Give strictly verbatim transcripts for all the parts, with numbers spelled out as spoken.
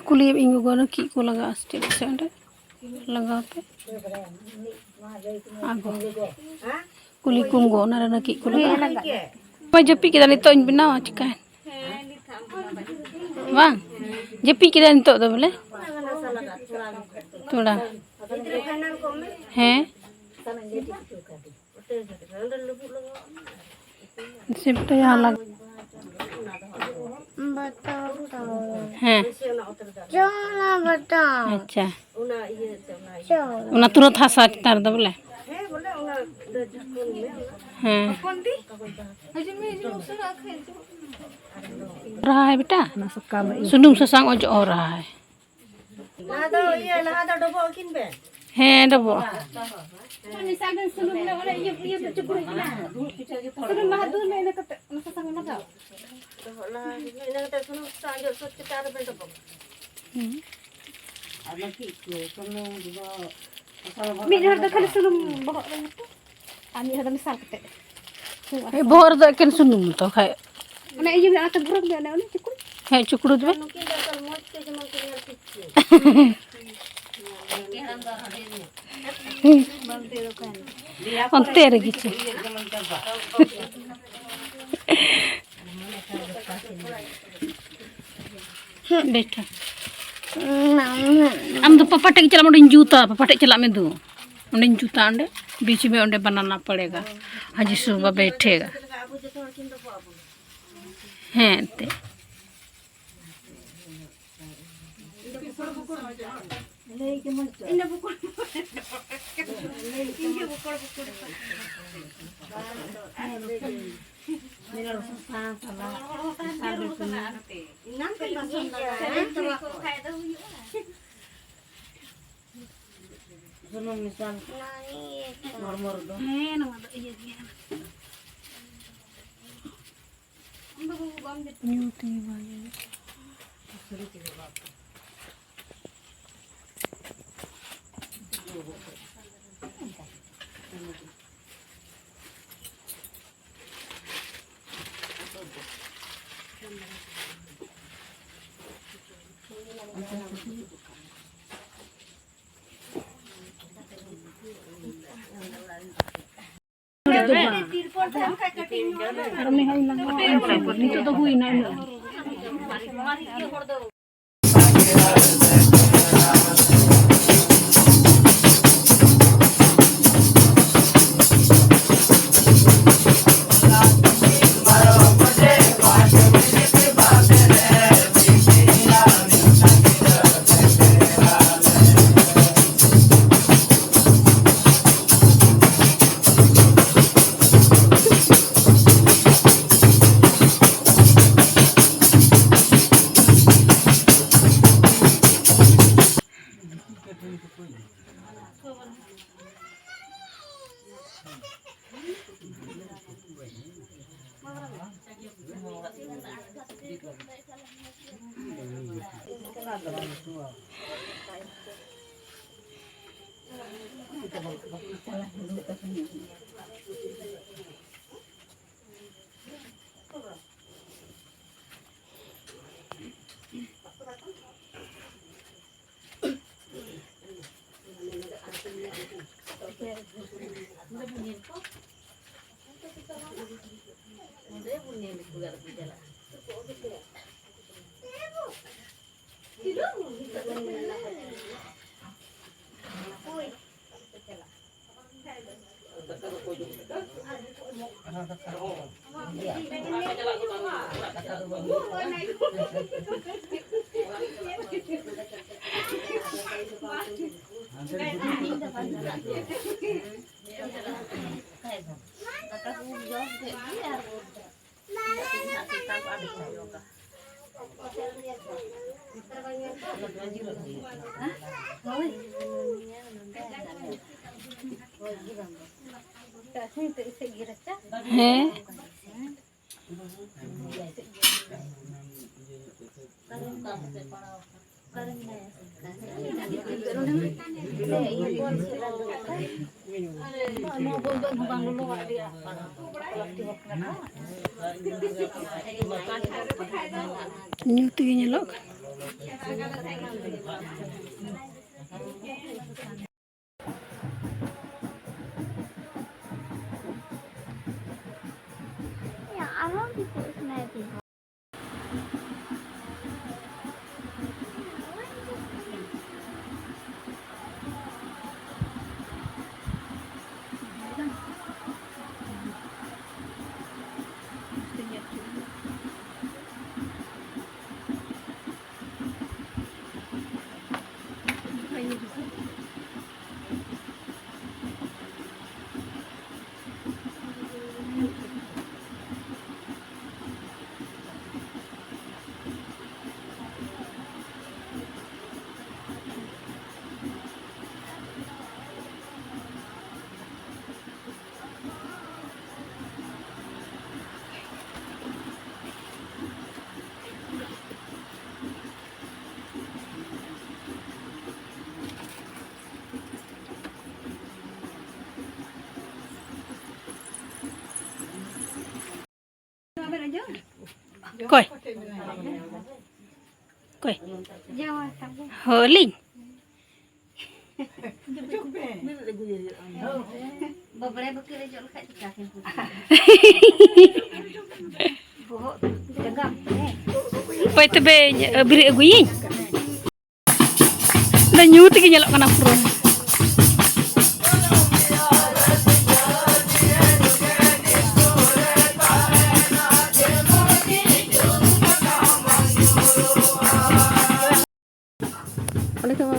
ᱠᱩᱞᱤᱭᱮᱢ ᱤᱧ ᱜᱚᱜᱚ ᱫᱚ ᱪᱮᱫ ᱠᱚ ᱞᱟᱜᱟᱜᱼᱟ ᱥᱮ ᱪᱮᱫ ᱥᱮ ᱚᱸᱰᱮ ᱞᱟᱜᱟᱣ ᱯᱮ᱾ ᱟᱜᱚ, ᱠᱩᱞᱤ ᱠᱚᱢ ᱜᱚ, ᱚᱱᱟ ᱨᱮ ᱪᱮᱫ ᱠᱚ ᱞᱟᱜᱟᱜᱼᱟ? ᱵᱟᱭ ᱡᱟᱹᱯᱤᱫ ᱠᱮᱫᱟ, ᱱᱤᱛᱚᱜ ᱤᱧ ᱵᱮᱱᱟᱣᱟ, ᱪᱤᱠᱟᱹᱭᱮᱱ? ᱵᱟᱝ, ᱡᱟᱹᱯᱤᱫ ᱠᱮᱫᱟ ᱱᱤᱛᱚᱜ ᱫᱚ ᱵᱚᱞᱮ᱾ ᱛᱷᱚᱲᱟ᱾ ᱦᱮᱸ᱾ ᱥᱤᱯᱴᱟᱹᱭᱟ ᱞᱟᱜ-, ᱵᱟᱛᱟᱣ ᱛᱚ᱾ ᱦᱮᱸ᱾ ᱪᱚᱞᱟ ᱵᱟᱛᱟᱣ᱾ ᱟᱪᱪᱷᱟ᱾ ᱪᱚᱞᱟ᱾ ᱚᱱᱟ ᱛᱩᱨᱟᱹᱛ ᱦᱟᱥᱟ ᱪᱮᱛᱟᱱ ᱨᱮᱫᱚ ᱵᱚᱞᱮ? ᱦᱮᱸ᱾ ᱨᱟᱦᱟᱭ ᱵᱮᱴᱟ? ᱚᱱᱟ ᱥᱟᱠᱟᱢ ᱤᱭᱟᱹ᱾ ᱥᱩᱱᱩᱢ ᱥᱟᱥᱟᱝ ᱚᱡᱚᱜ ᱦᱚᱨᱟᱭ᱾ ᱞᱟᱦᱟ ᱫᱚ ᱤᱭᱟᱹ, ᱞᱟᱦᱟ ᱫᱚ ᱰᱚᱵᱚᱜ ᱟᱹᱠᱤᱱ ᱵᱮ᱾ ᱦᱮᱸ, ᱰᱚᱵᱚᱜ᱾ ᱢᱮᱥᱟᱞ ᱵᱮᱱ ᱥᱩᱱᱩᱢ ᱨᱮ, ᱚᱱᱮ ᱤᱭᱟᱹ, ᱤᱭᱟᱹ ᱫᱚ ᱪᱩᱠᱲᱩᱡ ᱵᱮᱱᱟ᱾ ᱥᱩᱱᱩᱢ ᱞᱟᱦᱟ ᱫᱩᱞ ᱢᱮ, ᱤᱱᱟᱹ ᱠᱟᱛᱮ ᱚᱱᱟ ᱥᱟᱥᱟᱝ ᱞᱟᱜᱟᱣ᱾ ᱰᱚᱵᱚᱜ ᱞᱟᱦᱟ ᱦᱩᱭᱩᱜᱼᱟ, ᱤᱱᱟᱹ ᱠᱟᱛᱮ ᱥᱩᱱᱩᱢ ᱥᱟᱥᱟᱝ ᱚᱡᱚᱜ ᱥᱟᱹᱛ ᱠᱟᱛᱮ ᱟᱨ ᱵᱮᱱ ᱰᱚᱵᱚᱜᱟ᱾ ᱦᱩᱸ᱾ ᱟᱨ ᱵᱟᱹᱠᱤ ᱠᱚ ᱥᱩᱱᱩᱢ ᱫᱚ ᱢᱤᱫ ᱦᱚᱲ ᱫᱚ ᱠᱷᱟᱹᱞᱤ ᱥᱩᱱᱩᱢ ᱵᱚᱦᱚᱜ ᱨᱮ ᱧᱩᱛᱩᱢ, ᱟᱨ ᱢᱤᱫ ᱦᱚᱲ ᱫᱚ ᱢᱮᱥᱟᱞ ᱠᱟᱛᱮ᱾ ᱦᱮᱸ, ᱵᱚᱦᱚᱜ ᱨᱮᱫᱚ ᱮᱠᱮᱱ ᱥᱩᱱᱩᱢ ᱛᱚ ᱠᱷᱟᱡ᱾ ᱚᱱᱮ ᱤᱭᱟᱹ ᱢᱮᱱᱟᱜᱼᱟ, ᱚᱱᱟᱛᱮ ᱵᱷᱩᱨᱟᱹᱜ ᱢᱮ, ᱚᱱᱮ, ᱚᱱᱮ ᱪᱩᱠᱲᱩᱡ᱾ ᱦᱮᱸ, ᱪᱩᱠᱲᱩᱡ ᱢᱮ᱾ ᱱᱩᱠᱤᱱ ᱫᱚ ᱮᱠᱟᱞ ᱢᱚᱡᱽ ᱛᱮ ᱡᱮᱢᱚᱱ ᱠᱤᱱ ᱧᱮᱞ ᱴᱷᱤᱠ ᱠᱤᱱ᱾ ᱚᱱᱛᱮ ᱨᱮᱜᱮ ᱪᱚ᱾ ᱵᱮᱴᱟ᱾ ᱟᱢ ᱫᱚ ᱯᱟᱯᱟ ᱴᱷᱮᱡ ᱜᱮ ᱪᱟᱞᱟᱜ ᱢᱮ, ᱚᱸᱰᱮᱧ ᱡᱩᱛᱟ, ᱯᱟᱯᱟ ᱴᱷᱮᱡ ᱪᱟᱞᱟᱜ ᱢᱮ ᱫᱩ᱾ ᱚᱸᱰᱮᱧ ᱡᱩᱛᱟ, ᱚᱸᱰᱮ ᱵᱤᱪ ᱢᱮ, ᱚᱸᱰᱮ ᱵᱟᱱᱟᱱᱟ ᱯᱟᱲᱮᱜᱟ᱾ ᱦᱟᱡᱤ ᱥᱩᱨ ᱵᱟ ᱵᱮᱴᱷᱮᱜᱟ᱾ ᱦᱮᱸ, ᱮᱱᱛᱮ᱾ ᱥᱩᱱᱩᱢ ᱢᱮᱥᱟᱞ ᱦᱚᱲᱢᱚ ᱨᱮᱫᱚ᱾ ᱦᱮᱸ, ᱱᱚᱣᱟ ᱫᱚ ᱤᱭᱟᱹ ᱜᱮᱭᱟ᱾ ᱧᱩ ᱛᱮᱜᱮ ᱵᱟᱝ ᱧᱩ᱾ ᱟᱨ ᱩᱱᱤ ᱦᱚᱸ ᱞᱟᱜᱟᱣᱟ᱾ ᱱᱤᱛᱚᱜ ᱫᱚ ᱦᱩᱭᱱᱟ ᱤᱱᱟᱹᱜ᱾ ᱦᱮᱸ᱾ ᱧᱩᱛ ᱜᱮ ᱧᱮᱞᱚᱜ ᱠᱟᱱᱟ᱾ ᱚᱠᱚᱭ? ᱚᱠᱚᱭ? ᱦᱳ, ᱟᱹᱞᱤᱧ᱾ ᱵᱟᱵᱲᱮ ᱵᱟᱹᱠᱤ ᱨᱮ ᱡᱚᱜ ᱞᱮᱠᱷᱟᱡ ᱪᱤᱠᱟ ᱠᱤᱱ ᱯᱩᱪᱩᱡ? ᱵᱚᱦᱚᱜ ᱡᱟᱸᱜᱟ᱾ ᱚᱠᱚᱭ ᱛᱚᱵᱮ ᱵᱤᱨᱤᱫ ᱟᱹᱜᱩᱭᱟᱹᱧ? ᱫᱚ ᱧᱩᱛ ᱜᱮ ᱧᱮᱞᱚᱜ ᱠᱟᱱᱟ ᱯᱩᱨᱟᱹ᱾ ᱚᱸᱰᱮ ᱠᱷᱚᱱ ᱢᱟ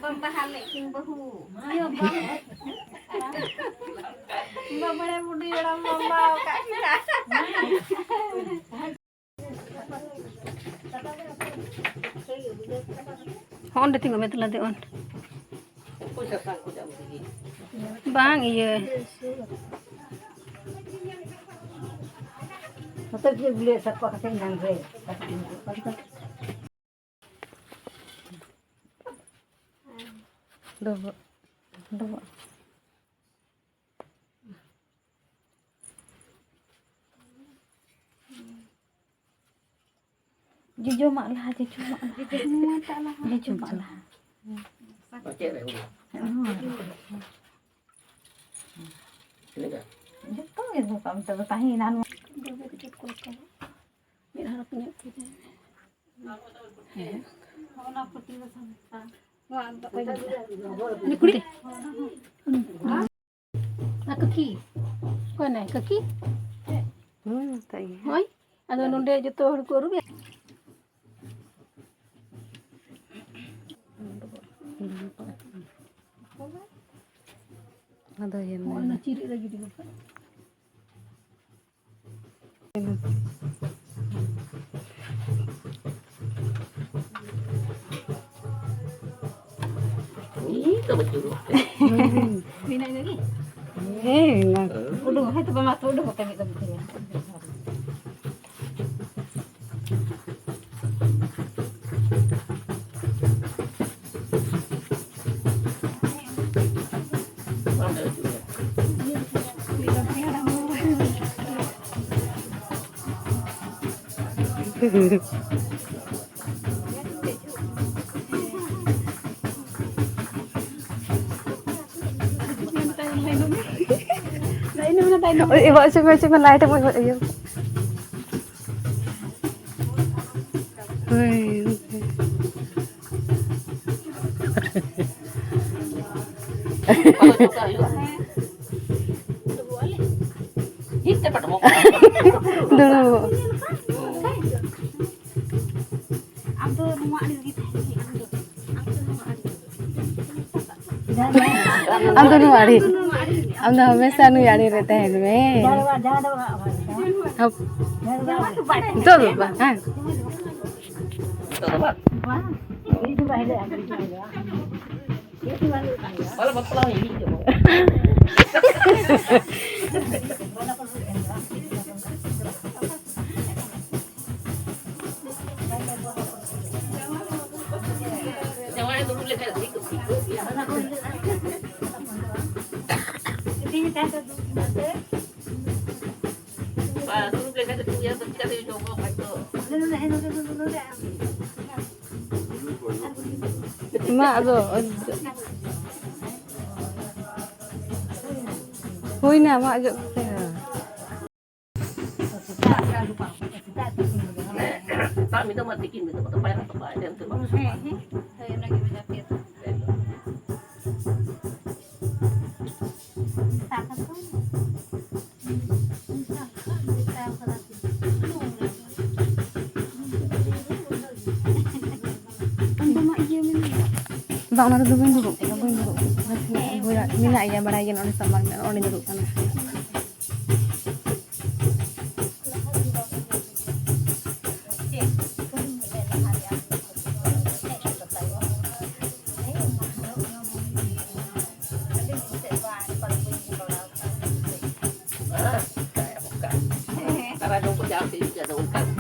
ᱵᱟᱢ ᱵᱟᱦᱟ ᱞᱮᱫ ᱠᱤᱱ ᱵᱟᱹᱦᱩ᱾ ᱤᱭᱟᱹ ᱵᱟᱝ᱾ ᱵᱟᱵᱟᱨᱮ ᱵᱩᱰᱷᱤ ᱦᱟᱲᱟᱢ ᱵᱟᱢ ᱵᱟᱦᱟ ᱟᱠᱟᱫ ᱠᱤᱱᱟ᱾ ᱦᱚᱸ, ᱚᱸᱰᱮ ᱛᱤᱸᱜᱩ ᱢᱮ, ᱛᱟᱞᱟ ᱫᱮ ᱚᱸᱰᱮ᱾ ᱵᱟᱝ, ᱤᱭᱟᱹ᱾ ᱱᱚᱛᱮ ᱜᱮ ᱵᱚᱞᱮ ᱥᱟᱵ ᱠᱚ ᱠᱟᱛᱮ ᱧᱟᱢ ᱨᱮ᱾ ᱰᱚᱵᱚᱜ, ᱰᱚᱵᱚᱜ᱾ ᱡᱚᱡᱚᱢᱟᱜ ᱞᱟᱦᱟ, ᱡᱚᱡᱚᱢᱟᱜ ᱞᱟᱦᱟ᱾ ᱡᱚᱡᱚᱢᱟᱜ ᱞᱟᱦᱟ᱾ ᱡᱚᱡᱚᱢᱟᱜ ᱞᱟᱦᱟ᱾ ᱪᱮᱫ ᱨᱮ ᱦᱩᱲᱩ? ᱦᱚᱸ᱾ ᱛᱤᱱᱟᱹᱜ ᱜᱟᱱ? ᱡᱚᱛᱚ ᱜᱮ ᱫᱚᱦᱚ ᱠᱟᱜ ᱢᱮ, ᱛᱚᱵᱮ ᱛᱟᱦᱮᱸᱭᱮᱱᱟ ᱱᱚᱣᱟ᱾ ᱢᱤᱫ ᱦᱚᱲ ᱠᱚ ᱧᱮᱞ ᱠᱮᱫᱟ᱾ ᱦᱮᱸ᱾ ᱚᱱᱟ ᱯᱟᱹᱴᱤ ᱫᱚ ᱥᱟᱢᱥᱟ᱾ ᱱᱚᱣᱟ ᱫᱚ ᱚᱠᱚᱭ ᱧᱮᱞ ᱠᱮᱫᱟ? ᱩᱱᱤ ᱠᱩᱲᱤ? ᱟᱨ ᱠᱟᱹᱠᱤ? ᱚᱠᱚᱭ ᱱᱟᱭ ᱠᱟᱹᱠᱤ? ᱦᱩᱸ, ᱱᱚᱛᱮ ᱜᱮ᱾ ᱦᱳᱭ, ᱟᱫᱚ ᱱᱚᱰᱮ ᱡᱚᱛᱚ ᱦᱚᱲ ᱠᱚ ᱟᱹᱨᱩᱵᱮ᱾ ᱟᱫᱚ ᱦᱮᱸ, ᱱᱚᱜᱼᱚᱭ ᱱᱟ ᱪᱤᱨᱤᱡ ᱨᱮ ᱜᱤᱰᱤ ᱠᱟᱜ ᱠᱷᱟᱡ᱾ ᱦᱮᱸ, ᱢᱮᱱᱟᱜ ᱜᱮ᱾ ᱦᱮᱸ, ᱢᱮᱱᱟᱜ᱾ ᱩᱰᱩᱠ, ᱦᱮᱸ, ᱛᱚᱵᱮ ᱢᱟ, ᱛᱚ, ᱩᱰᱩᱠ ᱠᱟᱛᱮ ᱢᱤᱫ ᱫᱚᱢ ᱩᱴᱷᱟᱹᱭᱟ᱾ ᱳᱭ, ᱮ ᱵᱟᱵᱟ, ᱪᱚᱝ ᱢᱮ, ᱪᱚᱝ ᱢᱮ, light ᱮᱢ ᱤᱭᱟᱹ᱾ ᱦᱳᱭ᱾ ᱫᱩᱲᱩᱵ᱾ ᱟᱢ ᱫᱚ ᱱᱚᱣᱟ ᱟᱲᱮ ᱨᱮᱜᱮ ᱛᱟᱦᱮᱱ ᱢᱮ, ᱟᱢ ᱫᱚ, ᱟᱢ ᱫᱚ ᱱᱚᱣᱟ ᱟᱲᱮ ᱨᱮᱜᱮ᱾ ᱟᱢ ᱫᱚ ᱱᱚᱣᱟ ᱟᱲᱮ, ᱟᱢ ᱫᱚ ᱦᱟᱢᱮᱥᱟ ᱱᱩᱭ ᱟᱲᱮ ᱨᱮ ᱛᱟᱦᱮᱱ ᱢᱮ᱾ ᱦᱟᱯ-, ᱱᱤᱛᱚᱜ ᱫᱚ ᱵᱟᱝ, ᱦᱮᱸ᱾ ᱵᱟᱞᱮ ᱵᱟᱯᱞᱟ ᱦᱩᱭ ᱠᱟᱱᱟ᱾ ᱡᱟᱶᱟᱭ ᱫᱩᱲᱩᱵ ᱞᱮᱠᱷᱟᱱ ᱫᱚ ᱴᱷᱤᱠ ᱜᱮ᱾ ᱵᱟᱝ, ᱫᱩᱲᱩᱵ ᱞᱮᱱᱠᱷᱟᱱ ᱫᱚ ᱴᱷᱤᱠ ᱜᱮᱭᱟ, ᱪᱤᱠᱟᱹᱛᱮ ᱡᱚᱢ ᱠᱚᱣᱟ ᱵᱟᱠᱷᱟᱡ ᱫᱚ᱾ ᱢᱟ ᱟᱫᱚ ᱦᱩᱭᱱᱟ, ᱢᱟ ᱟᱡᱚᱜ ᱯᱮ᱾ ᱥᱮᱛᱟᱜ ᱢᱤᱫ ᱫᱚᱢ ᱟᱨ ᱛᱤᱠᱤᱱ ᱢᱤᱫ ᱫᱚᱢ ᱫᱚ ᱯᱟᱭᱨᱟ ᱛᱚᱯᱟ ᱮᱱᱮᱢ ᱛᱮ ᱵᱟᱝ᱾ ᱦᱮᱸ, ᱦᱮᱸ᱾ ᱦᱳᱭ, ᱚᱱᱟᱜᱮ ᱢᱮᱱᱟᱜ ᱯᱮᱭᱟ ᱛᱚ᱾ ᱦᱮᱸ᱾ ᱵᱟᱝ, ᱚᱱᱟ ᱨᱮᱫᱚ ᱵᱟᱹᱧ ᱫᱩᱲᱩᱵ ᱠᱟᱱᱟ, ᱵᱟᱹᱧ ᱫᱩᱲᱩᱵ ᱠᱟᱱᱟ᱾ ᱵᱚᱭᱦᱟ ᱢᱮᱱᱟᱜ ᱜᱮᱭᱟ, ᱵᱟᱲᱟᱭ ᱜᱮᱭᱟ, ᱚᱸᱰᱮ ᱥᱟᱢᱟᱝ ᱢᱮᱱᱟᱜᱼᱟ, ᱚᱸᱰᱮᱧ ᱫᱩᱲᱩᱵ ᱠᱟᱱᱟ᱾ ᱟᱨ ᱟᱫᱚ ᱩᱱᱠᱩ ᱡᱟᱦᱟᱸ ᱥᱮᱫ ᱤᱧ ᱪᱟᱞᱟᱜ ᱚᱱᱠᱟ ᱜᱮ᱾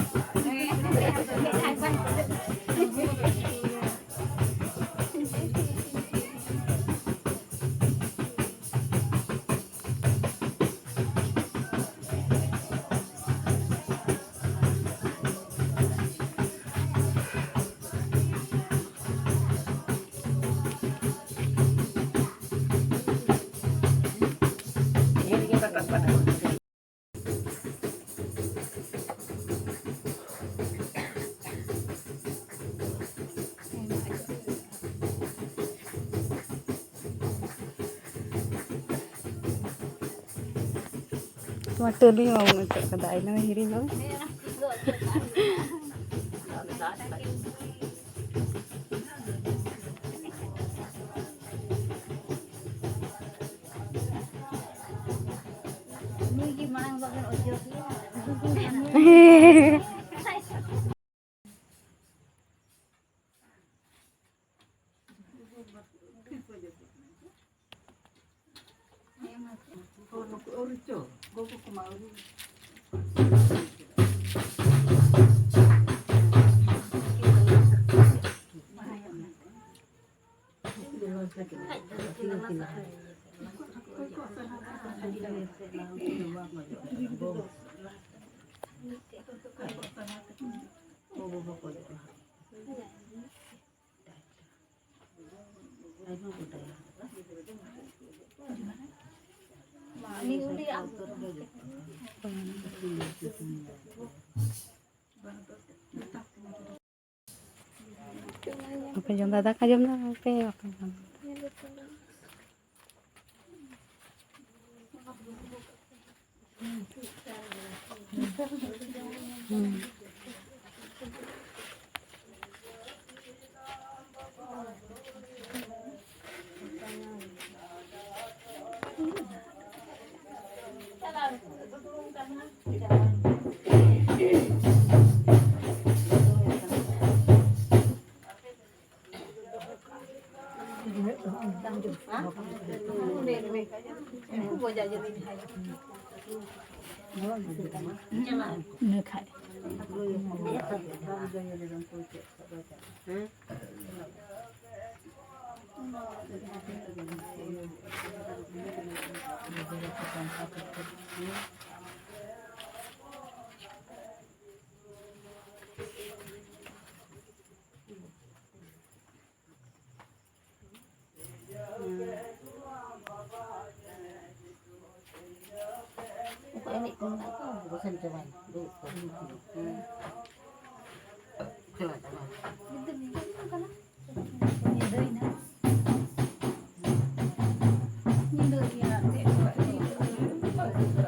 ᱱᱚᱣᱟ ᱴᱟᱹᱞᱤ ᱦᱚᱸ ᱵᱟᱵᱚᱱ ᱚᱪᱚᱜ ᱠᱟᱫᱟ, ᱟᱭᱢᱟ ᱦᱤᱨᱤ ᱦᱚᱸ᱾ ᱱᱩᱭ ᱜᱮ ᱢᱟᱲᱟᱝ ᱵᱟᱵᱮᱱ ᱚᱡᱚᱜ ᱜᱮᱭᱟ᱾ ᱟᱯᱮ ᱡᱚᱢ ᱫᱟ, ᱫᱟᱠᱟ ᱡᱚᱢ ᱫᱟ, ᱟᱯᱮ ᱵᱟᱯᱮ ᱡᱚᱢ ᱫᱟ? ᱤᱱᱟᱹ ᱠᱷᱟᱡ᱾ ᱩᱱᱠᱩ ᱮᱱᱮᱡ ᱠᱚ ᱢᱮᱱᱟᱜ ᱠᱚᱣᱟ, ᱩᱱᱠᱩ ᱠᱚ ᱥᱮᱱ ᱪᱟᱵᱟᱭᱮᱱᱟ, ᱫᱩᱲᱩᱵ ᱠᱚ᱾ ᱦᱮᱸ᱾ ᱪᱟᱞᱟᱜ ᱠᱟᱱᱟ᱾ ᱧᱤᱫᱟᱹᱭᱮᱱᱟ᱾ ᱧᱤᱫᱟᱹ ᱜᱮᱭᱟ ᱮᱱᱛᱮᱫ᱾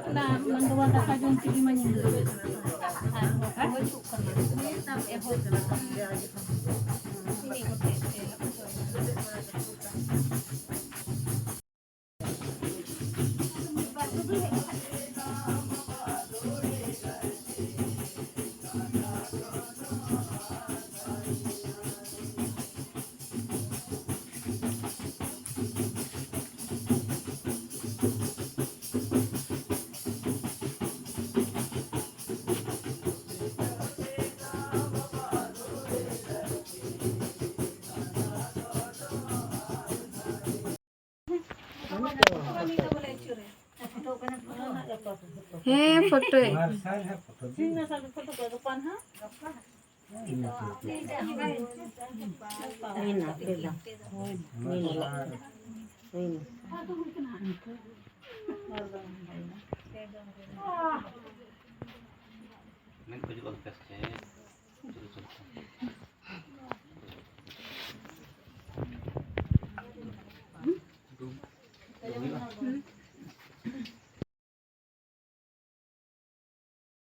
ᱚᱱᱟ ᱢᱟᱰᱣᱟ ᱫᱟᱠᱟ ᱡᱚᱢ ᱛᱮᱜᱮ ᱢᱟ ᱧᱤᱫᱟᱹ᱾ ᱟᱨ ᱵᱟᱠᱚ ᱦᱤᱡᱩᱜ ᱠᱟᱱᱟ᱾ ᱛᱟᱢ ᱮᱦᱚᱵ ᱮᱱᱟ᱾ ᱛᱤᱱᱟᱹᱜ ᱜᱚᱴᱮᱡ ᱛᱮ᱾ ᱦᱮᱸ, ᱯᱷᱳᱴᱳᱭ᱾ ᱦᱩᱭᱱᱟ, ᱦᱩᱭᱱᱟ, ᱦᱩᱭᱱᱟ᱾ ᱦᱩᱭᱱᱟ᱾ ᱢᱮᱫ ᱠᱚ ᱡᱩᱞᱩᱜ ᱠᱟᱱ ᱛᱟᱯᱮᱭᱟ ᱥᱮ ᱪᱮᱫ? ᱪᱚᱞᱚ, ᱪᱚᱞᱚ, ᱪᱚᱞᱚ᱾